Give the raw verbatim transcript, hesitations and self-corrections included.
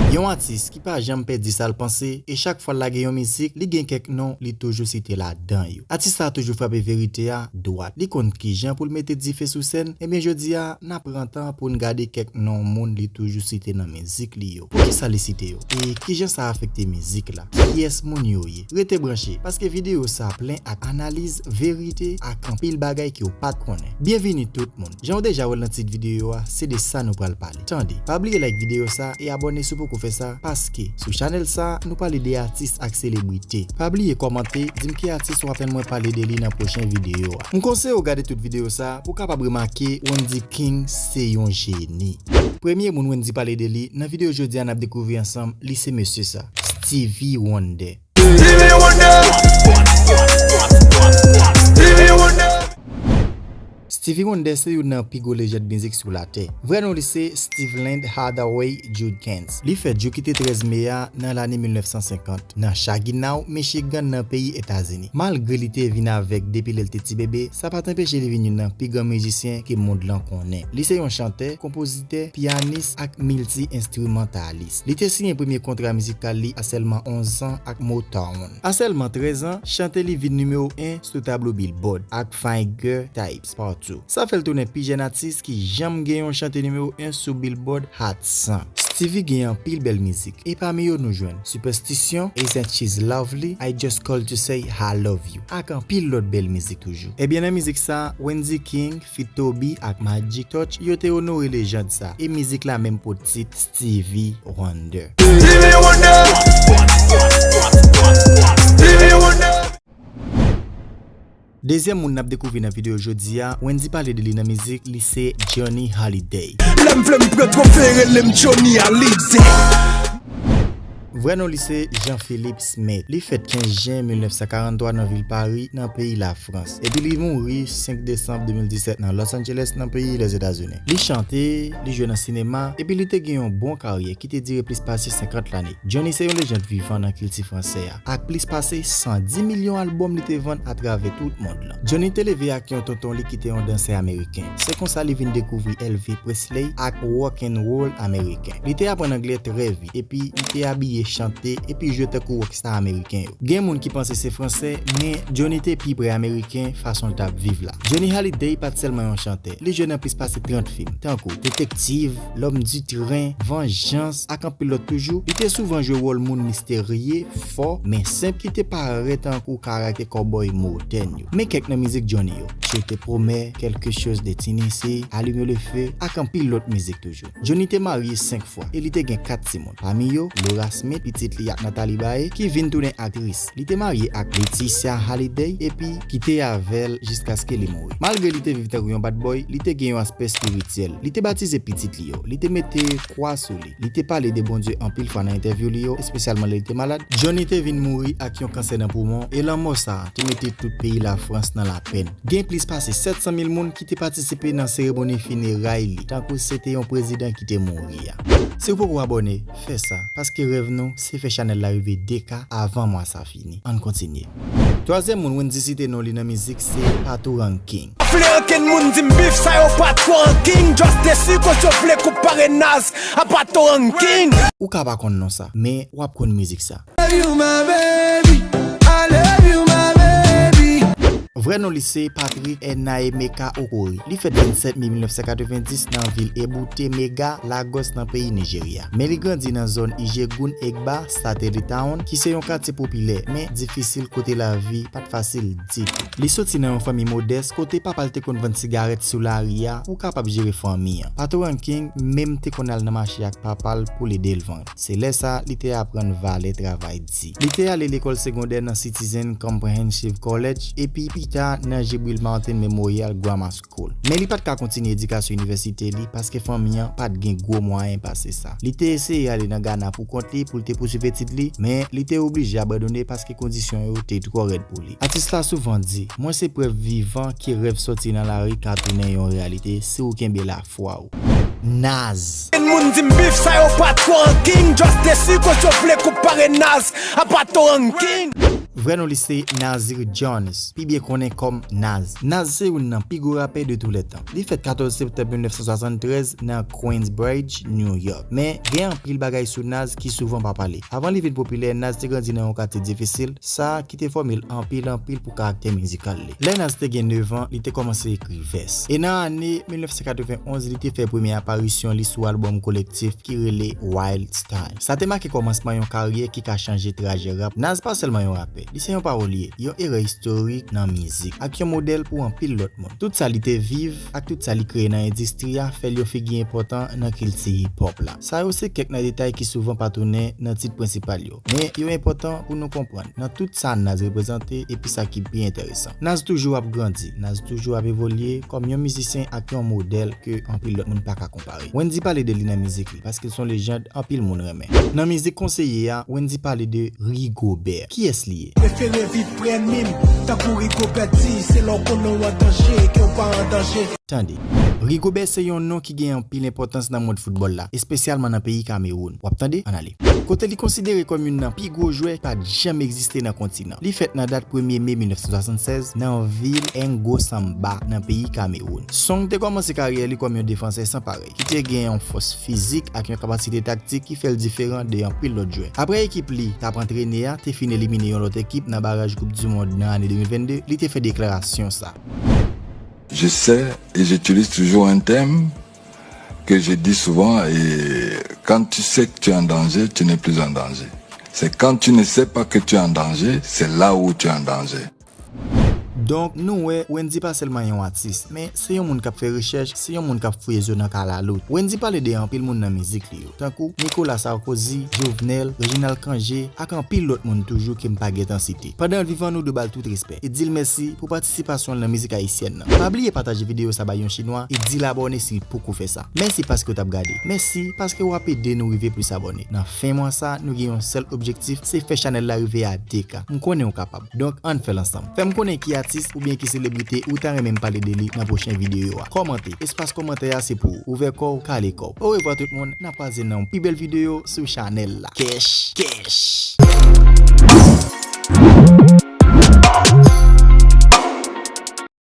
Yon atis ki pa janm pèdi sa l panse, e chak fwa l lage yon mizik, li gen kèk non li toujou site ladan yo. Atis sa a toujou frape verite a dwat. Li konn kijan pou l mete dife sou sèn, ebyen jodi a, n ap pran tan pou n gade kèk non moun li toujou site nan mizik li yo. Poukisa li site yo? E kijan sa afekte mizik la? Kiyès moun yo ye? Rete branche, paske videyo sa plen ak analiz, verite, ak anpil bagay ke w pa t konnen. Byenvini tout moun. Jan w deja wè l nan tit videyo a, se de sa nou pral pale. Tande, pa bliye like videyo sa e abòne si w poko fè sa, paske sou chanèl sa, nou pale de atis ak selebrite. Pa bliye kòmante, di m ki atis w ap tann mwen pale de li nan pwochen videyo a. M konseye w gade tout videyo sa pou w kapab remake Wendy King se yon jeni. Premye moun Wendy pale de li nan videyo jodi a n ap dekouvri ansanm, li se mesye sa, Stevie Wonder. Stevie Wonder. Stevie Wonder. Stevie Wonder se youn nan pi gwo lejand mizik sou latè. Vrè non li se Steveland Hardaway Judkins. Li fèt jou ki te trèz me a nan lane mil nèf san senkant nan Saginaw, Michigan, nan peyi Etazini. Malgre li te vin avèg depi lè l te ti bebe, sa pa t anpeche li vin youn nan pi gran mizisyen ke mond lan konnen. Li se yon chantè, konpozitè, pyanis ak milti-enstrimantalis. Li te siyen premye kontra mizikal li a sèlman onz an ak Motown. A sèlman trèz an, chante li vin nimewo en sou tablo Billboard ak Fine Girl Types Part two. Sa fè l tounen pi jèn atis ki janm gen yon chante nimewo en sou Billboard Hot san. Stevie gen anpil bèl mizik, e pami yo nou jwenn Superstition, Isn't She Lovely, I Just Called to Say I Love You, ak anpil lòt bèl mizik toujou. Ebyen, nan mizik sa, Wendy King feat. Toby ak Magic Touch, yo te onore lejand sa, e mizik la menm pot tit Stevie Wonder. Stevie Wonder. Stevie Wonder. Dezyèm moun n ap dekouvri nan videyo jodi a, Wendy pale de li nan mizik, li se Johnny Hallyday. Lè m vle m pran twofe, rele m Johnny Hallyday. Vrè non li se Jean-Philippe Smith. Li fèt kenz jen mil nèf san karant twa nan vil Pari, nan peyi Lafrans. Epi li mouri senk desanm de mil disèt nan Los Angeles, nan peyi Lèzetazini. Li chante, li jwe nan sinema, epi li te gen yon bon karyè ki te dire plis pase senkant lane. Johnny se yon lejand vivan nan kilti fransè a, ak plis pase san di milyon albòm li te vann atravè tout mond lan. Johnny te leve ak yon tonton li ki te yon dansè ameriken. Se konsa li vin dekouvri Elvis Presley ak rock and roll ameriken. Li te aprann anglè trè vit, epi li te abiye, chante, epi jwe tankou rockstar ameriken yo. Gen moun ki panse se fransè, men Johnny te pi pre ameriken fason l t ap viv la. Johnny Hallyday pa t sèlman yon chantè, li jwe nan plis pase trant fim, tankou Detektiv, L'Homme du Train, Vengeance, ak anpil lòt toujou. Li te souvan jwe wòl moun misterye, fò, men senp ki te parèt tankou karaktè kòbòy modèn yo. Men kèk nan mizik Johnny yo: Je te promets, Quelque chose de Tennessee, Allume le feu, ak anpil lòt mizik toujou. Johnny te marye senk fwa e li te gen kat timoun. Pami yo, Laura Smith, pitit li ak Natalie Bae, ki vin tounen aktris. Li te marye ak Laetitia Hallyday epi ki te avè l jiskaske li mouri. Malgre li te viv tankou yon bad boy, li te gen yon aspè espirityèl. Li te batize pitit li yo. Li te mete kwa sou li. Li te pale de Bondye anpil fwa nan entèvyou li yo, espesyalman lè li te malad. Johnny te vin mouri ak yon kansè nan poumon, e lanmò sa a te mete tout peyi Lafrans nan lapèn. Gen plis pase sèt san mil moun ki te patisipe nan seremoni fineray li, tankou se te yon prezidan ki te mouri a. Si w poko abòne, fè sa, paske rèv nou se fè chanèl la rive de K avan mwa sa fini. Ann kontinye. Twazyèm moun Wendy site non li nan mizik se Patoranking. Vle ankenn moun di m bif sa yo pa twò anking, just desi kote yo vle koup parenaz a Patoranking. Ou ka pa konn non sa, men w ap konn mizik sa. Love you, my baby. I love you, my baby. Vrè non li se Patrick Enaemeka Okori. Li fèt vennsèt me mil nèf san katrevenndis nan vil Ebute Mega, Lagos, nan peyi Nijerya. Men li grandi nan zòn Ijegun Egba, Satellite Town, ki se yon katye popilè, men difisil kote lavi pa t fasil ditou. Li soti nan yon fanmi modès kote papa l te konn vann sigarèt sou lari a pou kapab jere fanmi an. Patoranking menm te konn al nan mache ak papa l pou l ede l vann. Se lè sa a, li te aprann valè travay di. Li te ale lekòl segondè nan Citizen Comprehensive College epi pita nan Jibril Martin Memorial Grammar School. Men li pa t ka kontinye edikasyon inivèsite li paske fanmi an pa t gen gwo mwayen pase sa. Li te eseye ale nan Ghana pou kont li pou l te pouswiv etid li, men li te oblije abandone paske kondisyon yo te twò rèd pou li. Atis la souvan di, mwen se prèv vivan ke rèv sòti nan lari ka tounen yon reyalite si w kenbe lafwa w. Naz. Moun di m bif sa yo pa twò anking, just desi kote yo vle koup parenaz a Patoranking. Vrè non li se Nasir Jones, pi byen konnen kòm Nas. Nas se youn nan pi gwo rapè de tou lè tan. Li fèt katòz septanm mil nèf san swasanntrèz nan Queensbridge, New York. Men, gen anpil bagay sou Nas ki souvan pa pale. Avan li vin popilè, Nas te grandi nan yon katye difisil, sa ki te fòme l anpil anpil pou karaktè mizikal li. Lè Nas te gen nèf an, li te kòmanse ekri vès. E nan ane mil nèf san katrevenn onz, li te fè premye aparisyon li sou albòm kolektif ki rele Wild Style. Sa te make kòmansman yon karyè ki ka chanje trajè rap. Nas pa sèlman yon rapè, li se yon pawolye, yon erè istorik nan mizik, ak yon modèl pou anpil lòt moun. Tout sa li te viv, ak tout sa li kreye nan endistri a, fè l yon figi enpòtan nan kilti hip hop la. Sa yo se kèk nan detay ki souvan pa tounen nan tit prensipal yo, men yo enpòtan pou nou konprann nan tout sa Nas reprezante epi sa ki pi enteresan. Nas toujou ap grandi, Nas toujou ap evolye kòm yon mizisyen ak yon modèl ke anpil lòt moun pa ka konpare. Wendyy pale de li nan mizik li, paske l se yon lejand anpil moun renmen. Nan mizik Konseye a, Wendyy pale de Rigobert. Kiyès li ye? Prefere viv prè mi m, tankou Rigobert di, se lè w konnen w an danje, ke w pa an danje. Tande. Rigobert se yon non ki gen anpil enpòtans nan mond foutbòl la, espesyalman nan peyi Kamewoun. W ap tande? Ann ale. Kote li konsidere kòm youn nan pi gwo jwè ki pa t janm egziste nan kontinan. Li fèt nan dat premye me mil nèf san swasanntsèz nan vil Ngosamba, nan peyi Kamewoun. Song te kòmanse karyè li kòm yon defansè san parèy, ki te gen yon fòs fizik ak yon kapasite taktik ki fè l diferan de anpil lòt jwè. Apre ekip li t ap antrene a te fin elimine yon lòt ekip nan baraj Koup di Mond nan ane de mil vennde, li te fè deklarasyon sa. Je sais et j'utilise toujours un terme que je dis souvent, et quand tu sais que tu es en danger, tu n'es plus en danger. C'est quand tu ne sais pas que tu es en danger, c'est là où tu es en danger. Donk, nou wè, Wendyy pa sèlman yon atis, men se yon moun k ap fè rechèch, se yon moun k ap fouye zo nan kalalou. Wendyy pale de anpil moun nan mizik li yo, tankou Nicolas Sarkozy, Jovenel, Reginald Cangé, ak anpil lòt moun toujou ke m pa gentan site. Pandan l vivan, nou dwe ba l tout respè e di l mèsi pou patisipasyon l nan mizik ayisyèn nan. Pa bliye pataje videyo sa bay yon chinwa e di l abòne si l poko fè sa. Mèsi paske w t ap gade. Mèsi paske w ap ede nou rive plis abòne. Nan fen mwa sa, nou gen yon sèl objektif, se fè chanèl la rive a de K. M konnen w kapab. Donk, ann fè l ansanm. Fè m konnen ki atis oubyen ki selebrite ou ta renmen m pale de li nan pwochen videyo a. Kòmante. Espas kòmantè a se pou ou. Ouvè kò w, kale kò w. Orevwa tout moun, n ap kwaze nan yon pi bèl videyo sou chanèl la. Kèch, kèch.